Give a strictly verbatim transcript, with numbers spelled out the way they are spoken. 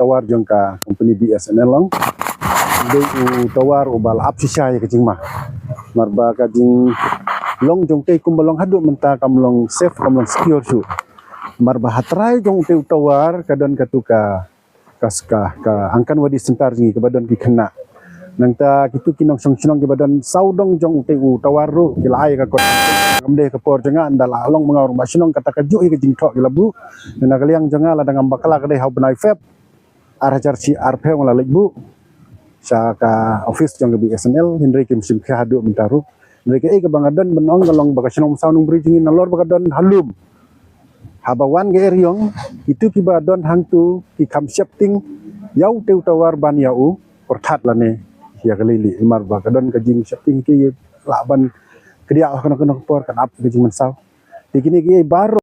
tower jong ka company B S N L long. Dei u tower uba la ap shisha ïa ka jingma. Namar ba ka jinglong jong te kumba long haduh mynta kam long safe, kam long secure shuh. Namar ba ha trai jong te u tower ka don katu ka, ka, ka, ka Anganwadi center jong ngi kaba don ki khynnah. Nangta kitu ki nongshong shnong kiba don sawdong jong te u tower ruh ki la ai ka kot. Ngam dei ka por jong nga, ynda la long ma nga u rangbah shnong, kata kajuh ïa ka jingthoh ki la buh. Na ka liang jong nga, lada ngam bakla ka dei ha u bnai Feb ar hajar shi arphew nga la leit buh sha ka office jong ka B S N L, hynrei kim shim khia haduh mynta ruh. Hynrei kaei kaba nga don ban ong ka long ba ka shnong Mynsaw Nongbriew jong ngi nalor ba ka don ha lum, haba wan ka eriong, kitu kiba don hangtu ki kham sheptieng ïa u te u tower ban ïa u pyrthat lane ïa ka lili, namar ba ka don ka jingsheptieng ki lah ban kdiah ha kano kano ka por, kan ap ka jingmynsaw. Te kine kiei baroh